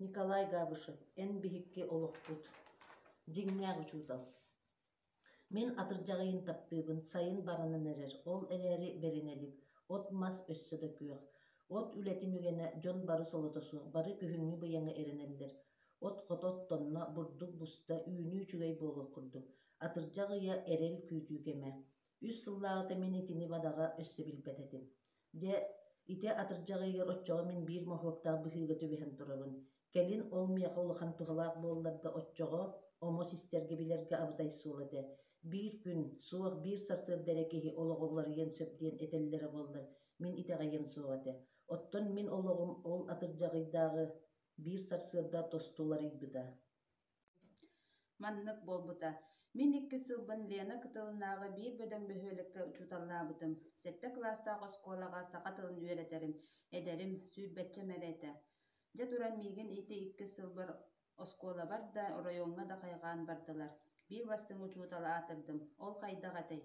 Николай Габышев, эн биһикки олохпут, дьиҥнээх учуутал. Мин атырдьах ыйын таптыыбын, сайын баранан эрэр, ол эрээри бэринэ илик, от-мас өссө да күөх. От үлэтин үгэнэ, дьон бары солото суох, бары күһүҥҥү быйаҥы эрэнэллэр. От хото оттонно, бурдук буста, үүнүү үчүгэй буолуох курдук. Атырдьах ыйа эрэл күүтүү кэмэ. Үс сыллааҕыта мин итини бадаҕа өссө билбэт этим. Дьэ, ити атырдьах ыйыгар оччоҕо мин биир моһуоктаах быһыыга түбэһэн турабын. Кэлин ол миэхэ улахан туһалаах буоллар да оччоҕо омос истэргэ билэргэ абытай суол этэ. Биир күн, суох биир сарсыарда эрэ киһи олоҕо уларыйыан сөп диэн этэллэрэ буоллар, мин итэҕэйиэм суох этэ. Оттон мин олоҕум ол атырдьах ыйдааҕы биир сарсыарда тосту уларыйбыта. Маннык буолбута. Мин икки сылбын Лена кытылынааҕы биир бөдөҥ бөһүөлэккэ учууталлаабытым. Сэттэ кылаастаах оскуолаҕа саха тылын үөрэтэрим, эдэрим, сүүрбэччэм эрэ этэ. Дьэ туран миигин ити икки сылбар оскуолабар да, оройуоҥҥа да хайҕаан бардылар. Биир бастыҥ учуутал аатырдым. Ол хайдах этэй?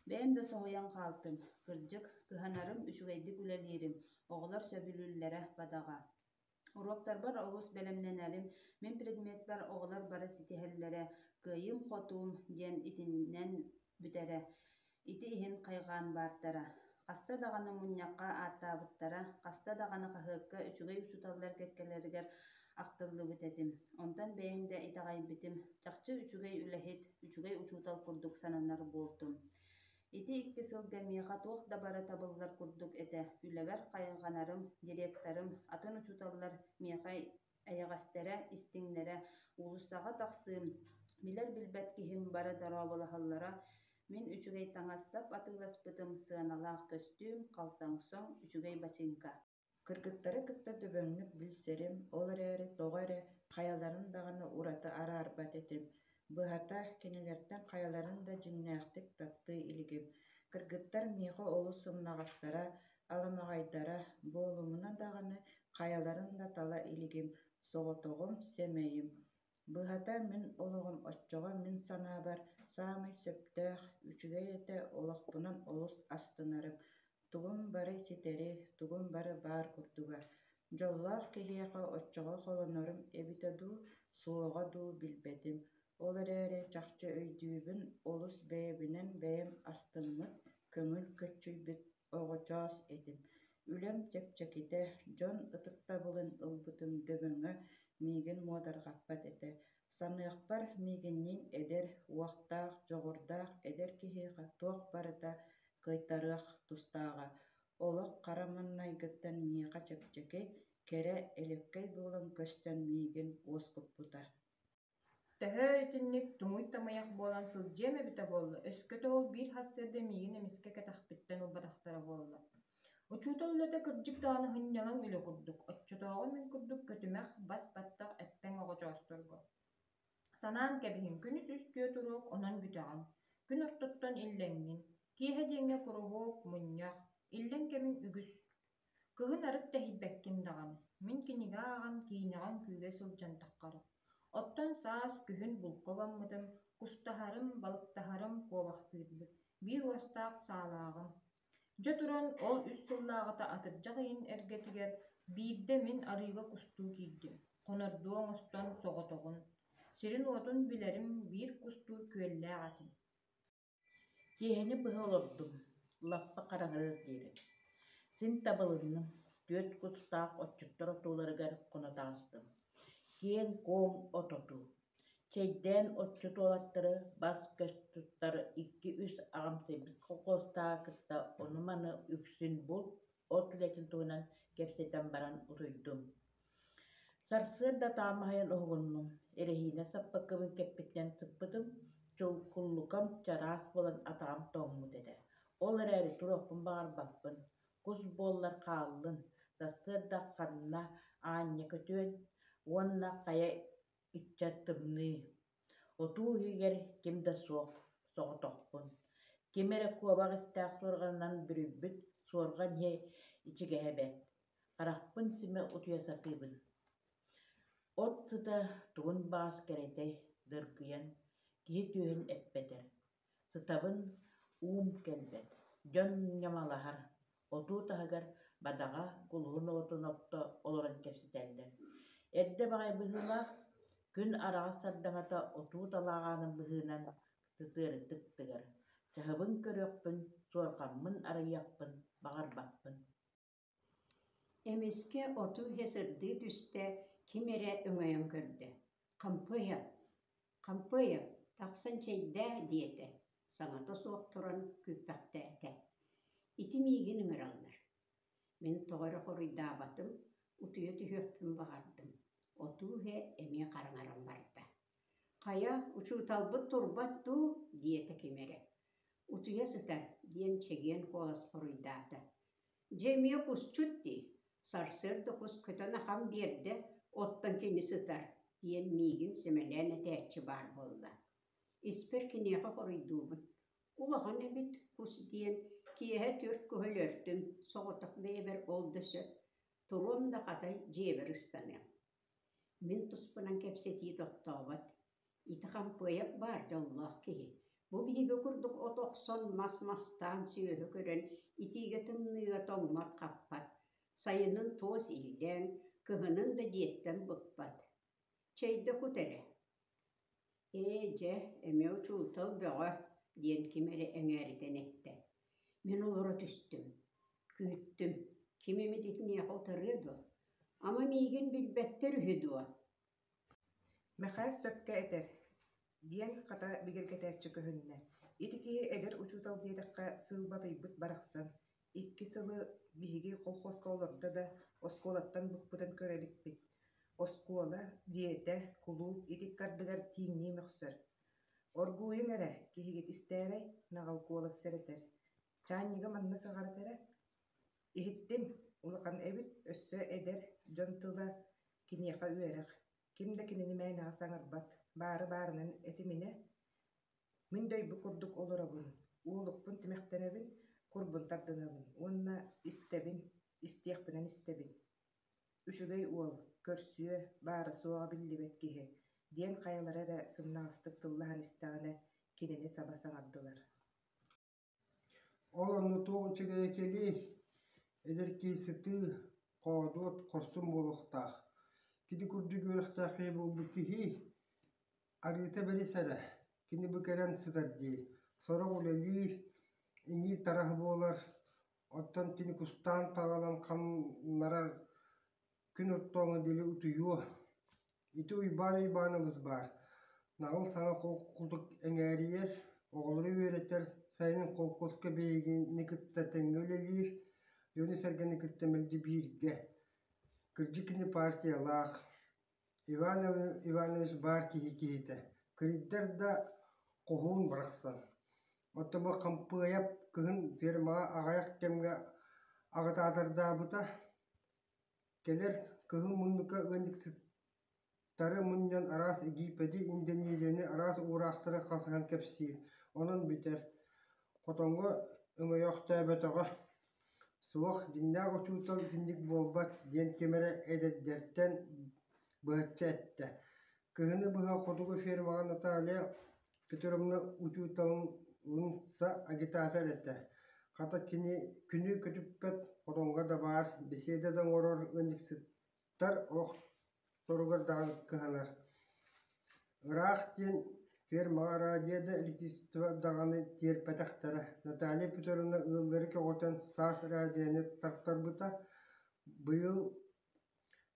Бэйэм да соһуйан хаалтым. Кырдьык, кыһанарым, үчүгэйдик үлэлиирим, оҕолор сөбүлүүллэрэ бадаҕа. Уруоктарбар олус бэлэмнэнэрим, мин предметпэр оҕолор бары ситиһэллэрэ, кыайыым-хотуум диэн итинэн бүтэрэ, ити иһин хайҕаан баартара. Хаста даҕаны мунньахха ааттаабыттара, хаста даҕаны хаһыакка үчүгэй учууталлар кэккэлэригэр ахтыллыбыт этим. Онтон бэйэм да итэҕэйбитим, чахчы үчүгэй үлэһит, үчүгэй учуутал курдук сананар буолтум. Ити икки сылга миэхэ туох да бары табыллар курдук этэ, үлэбэр хайҕанарым, директорым, атын учууталлар миэхэ эйэҕэстэрэ, истиҥнэрэ, уулуссаҕа тахсыым, билэр-билбэт киһим бары дорооболоһоллоро, мин үчүгэй таҥас-сап атыыласпытым, сыаналаах көстүүм, халтаҥ сон, үчүгэй бачыыҥка. Кыргыттары кытта дөбөҥнүк билсэрим, ол эрээри тоҕо эрэ хайаларын даҕаны ураты араарбат этим. Быһата, кинилэртэн хайаларын да дьиҥнээхтик таптыы илигим. Кыргыттар миэхэ олус сымнаҕастара, аламаҕайдара, буолумуна даҕаны хайаларын да тала илигим, соҕотоҕум, сэмэйим. Быһата, мин олоҕум оччоҕо мин санаабар саамай сөптөөх, үчүгэй этэ, олохпунан олус астынарым. Тугум бары ситэри, тугум бары баар курдуга. Дьоллоох киһиэхэ оччоҕо холонорум эбитэ дуу, суоҕа дуу билбэтим. Ол эрээри чахчы өйдүүбүн, олус бэйэбинэн бэйэм астыммыт, көҥүл көччүйбүт оҕочоос этим. Үлэм чэпчэкитэ, дьон ытыктабылын ылбытым дөбөҥө миигин муодарҕаппат этэ. Саныахпар, миигинниин эдэр, уохтаах, дьоҕурдаах эдэр киһиэхэ туох барыта кыайтарыах тустааҕа, олох хара маҥнайгыттан миэхэ чэпчэки, кэрэ, элэккэй буолан көстөн миигин уоскуппута. Төһө өр итинник туҥуй тамайах буолан сылдьыам эбитэ буолла, өскөтө ол биир сарсыарда миигин эмискэ кэтэхпиттэн ылбатахтара буолла. Учуутал үлэтэ кырдьык даҕаны сынньалаҥ үлэ курдук, оччотооҕу мин курдук көтүмэх, бас-баттах эппэҥ оҕочоосторго. Санаан кэбиһиҥ, күнүс үс-түөрт уруок, онон бүтэҕин. Күн ортотуттан иллэҥҥин. Киэһэ диэҥҥэ куруһуок, мунньах, иллэҥ кэмиҥ үгүс. Кыһын арыт тэһийбэккин даҕаны. Мин кинигэ ааҕан, киинэҕэ үҥкүүгэ сылдьан таххарым. Оттон саас, күһүн булка убаммытым, кустаһарым, балыктаһарым, куобахтыырбыт. Биир уостаах саалааҕым. Дьэ туран, ол үс сыллааҕыта атырдьах ыйын эргэтигэр биирдэ мин арыыга кустуу киирдим. Хонордуу оҥостон соҕотоҕун, сирин-уотун билэрим биир кустуур күөллээх этим. Киэһэни быһа олордум, лаппа хараҥарыар диэри. Син табылынным, түөрт кустаах отчуттар отууларыгар хоно таҕыстым. Киэҥ-куоҥ от отуу. Чэйдээн отчут уолаттары бас-көс туттар икки-үс аҕамсыйбыт колхуостааҕы кытта ону-маны үксүн булт, от үлэтин туһунан кэпсэтэн баран утуйдум. Сарсыарда таамаһыйан уһугуннум, эрэһиинэ саппыкыбын кэппитинэн сыппытым, чулкуллукам чараас буолан атаҕым тоҥмут этэ. Ол эрээри туруохпун баҕарбаппын, кус буоллар хааллын, сарсыарда ханна аанньа көтүөн уонна хайа ыччат тымныы. Отуу иһигэр ким да суох, соҕотохпун. Ким эрэ куобах истээх суорҕанынан бүрүйбүт суорҕан иһэ ичигэһэ бэрт. Харахпын симэ утуйа сатыыбын. От сыта тугун баҕас кэрэтэй, дыргыйан, киһи түөһүн эппэтэр. Сытабын, уум кэлбэт, дьон ньамалаһар, отуу таһыгар бадаҕа кулуһун уотун отто олорон кэпсэтэллэр. Эрдэ баҕайы быһыылаах, күн араҕас сардаҥата отуу талааҕаанын быһыынан сытыарытык тыгар. Чаһыбын көрүөхпүн, суорҕаммын арыйыахпын баҕарбаппын. Эмискэ отуу иһэ сырдыы түстэ, ким эрэ өҥөйөн көрдө: «Хампыайа, Хампыайа, тахсан чэйдээ» диэтэ, саҥата суох туран күүппэхтээтэ. «Ити миигин ыҥыраллар». Мин тоҕо эрэ хоруйдаабатым, утуйа түһүөхпүн баҕардым. Отуу иһэ эмиэ хараҥаран барда. «Хайа, учууталбыт турбат дуу?» диэтэ ким эрэ. «Утуйа сытар» диэн чэгиэн куолас хоруйдаата. Дьэ эмиэ кусчут дии, сарсыарда кус көтөн ахан биэрдэ, оттон кини сытар, диэн миигин сэмэлээн этээччи баар буолла. Испэр киниэхэ хоруйдуубун: улахан эбит кус диэн, киэһэ түөрт куһу өлөртүм, соҕотох бэйэбэр ол да сөп, туруом да хата дьиэбэр ыстаныам. Мин туспунан кэпсэтии тохтообот, Ити Хампыайап баар дьоллоох киһи. Бу биһиги курдук от охсон, мас мастаан, сүөһү көрөн, итиигэ-тымныыга тоҥмот-хаппат. Сайынын туос иллээн, кыһынын да дьиэттэн быкпат. Чэйдэ кут эрэ. Ээ, дьэ, эмиэ учуутал бөҕө, диэн ким эрэ эҥээритэн эттэ. Мин олоро түстүм. Күүттүм. Ким эмит итиниэхэ утарыа дуо? Ама миигин билбэттэр үһү дуо? Мэхээс сөпкө этэр, диэн хата бигэргэтээччи көһүннэ. Ити киһи эдэр учуутал диэтэххэ сыылбатыйбыт барахсан, икки сылы биһиги колхуоска олордо да, оскуолаттан букпутун көрө иликпит. Оскуола, дьиэтэ, кулууп ити ыккардыгар тииҥнии мөхсөр. Оргууйуҥ эрэ, киһигит истээрэй, наҕыл куолас сэрэтэр. Чаанньыга манна саҕарат эрэ. Иһиттим, улахан эбит, өссө эдэр дьон тыла Киниэхэ үөрэх, ким да кинини мээнэҕэ саҥарбат, баары баарынан этиминэ, мин дөйбүт курдук олоробун, уолукпун тимэхтэнэбин, курбун тардынабын уонна истэбин, истиэхпинэн истэбин. Үчүгэй уол, көрсүө, баара-суоҕа биллибэт киһи, диэн хайалара эрэ сымнаҕастык тыллаһан истэҕинэ, кинини саба саҥардылар. Ол онно туох үчүгэйэ кэлиэй, эдэр киһи сытыы, хоодуот, хорсун буолуохтаах. Кини курдук үөрэхтээх киһи буолбут киһи арыыта бэрис эрэ, кини бу кэлэн сытар дии, сорох үлэлиир, иҥиир тараһ буолар, оттон кини кустаан таҕылан ханнарар күн оттооҥҥо диэри утуйуо. Ити Уйбаан Уйбаанабыс баар, наҕыл саҥа курдук эҥээрийэр, оҕолору үөрэтэр, сайынын холкуоска биһигини кытта тэҥҥэ үлэлиир, дьону-сэргэни кытта мэлдьи бииргэ. Кырдьык кини партиялаах, Иван Иванович баар киһи киһитэ, кырыйдар да хоһуун барахсан. Оттон бу Хампыайап кыһын фермаҕа аҕыйах кэмҥэ аҕытаатардаабыта, Кэлэр кыһыл муннукка ыанньыксыттары мунньан араас Египети, Индонезияны, араас уураахтары хасыһан кэпсиир, онон бүтэр. Хотоҥҥо өҥөйөөхтөөбөтөҕө «Суох, дьиҥнээх учуутал итинник буолбат» диэн ким эрэ эдэрдэртэн быһаччы эттэ. Кыһыны быһа хотугу фермаҕа Наталья Петровна учууталынса агитатор этэ. Хата кини күнү көтүппэт хотоҥҥо да баар, бэсиэдэ да оҥорор ыанньыксыттар олохторугар даҕаны кыһанар. Ыраах диэн фермаҕа радио да электричество даҕаны тиэрпэтэхтэрэ. Наталья Петровна ыаллары көҕүтэн саас радионы тартарбыта. Быйыл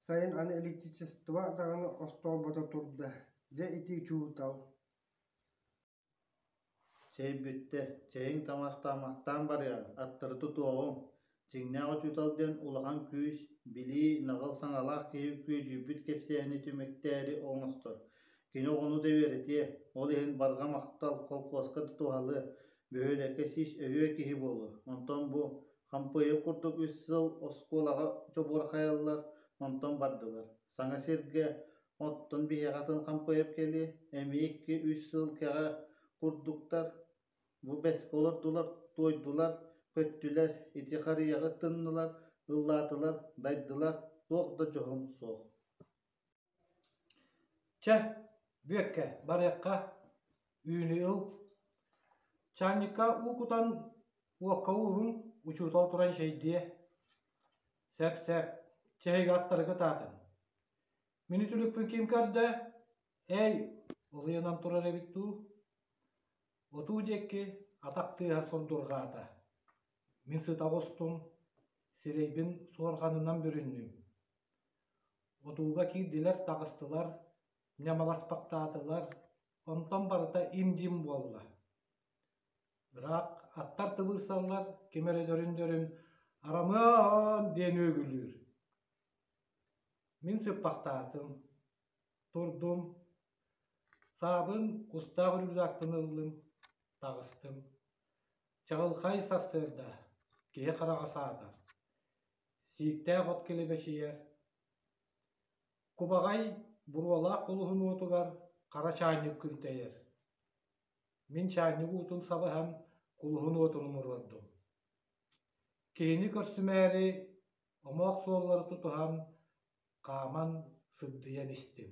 сайын аны электричество даҕаны остоолбото турда. Дьэ ити учуутал Чэй бүттэ, чэйиҥ тамахтаамахтаан барыаҕыҥ, аттары тутуоҕуҥ. Дьиҥнээх учуутал диэн улахан күүс, билии, наҕыл саҥалаах киһи күөдьүйбүт кэпсээни түмүктээри оҥостор. Кини оҕону да үөрэтиэ, ол иһин барҕа махтал, холкуоска да туһалыа, бөһүөлэккэ сис өһүө киһи буолуо. Онтон бу Хампыайап курдук үс сыл оскуолаҕа чобуорхайаллар, онтон бардылар. Саҥа сиргэ оттон биһиэхэ атын Хампыайап кэлиэ, эмиэ икки-үс сыл кэҕэ курдуктар. Бу бэскэ олордулар, туойдулар, көттүлэр, ити харыйаҕы тыннылар, ыллаатылар, дайдылар, туох да дьоһун суох. Чэ, Бүөккэ, барыахха, үүнү ыл. Чаанньыкка уу кутан уокка уурун, учуутал туран чэйдиэ. Сөп-сөп, чэйгэ аттарыгыт аатын. Мин үтүлүкпүн ким көрдө? Эй, олуйанан турар эбит дуу? Отуу диэки атах тыаһа сурдурҕаата. Мин сыта оҕустум, сирэйбин суорҕанынан бүрүннүм. Отууга киирдилэр, таҕыстылар, ньамаласпахтаатылар, онтон барыта им-дьим буолла. Ыраах аттар тыбыырсаллар, ким эрэ дөрүн-дөрүн «Арамыан!» диэн үөгүлүүр. Мин сыппахтаатым, турдум, саабын кустаах рюкзакпын ыллым, таҕыстым. Чаҕылхай сарсыарда киһи хараҕа саатар, сииктээх от килэбэчийэр, кубаҕай буруолаах кулуһун уотугар хара чаанньык күлтэйэр. Мин чаанньык уутун сабыһан кулуһун уотун умуруордум. Киһини көрсүмээри омоох суоллары тутуһан, хааман сыбдыйан истим.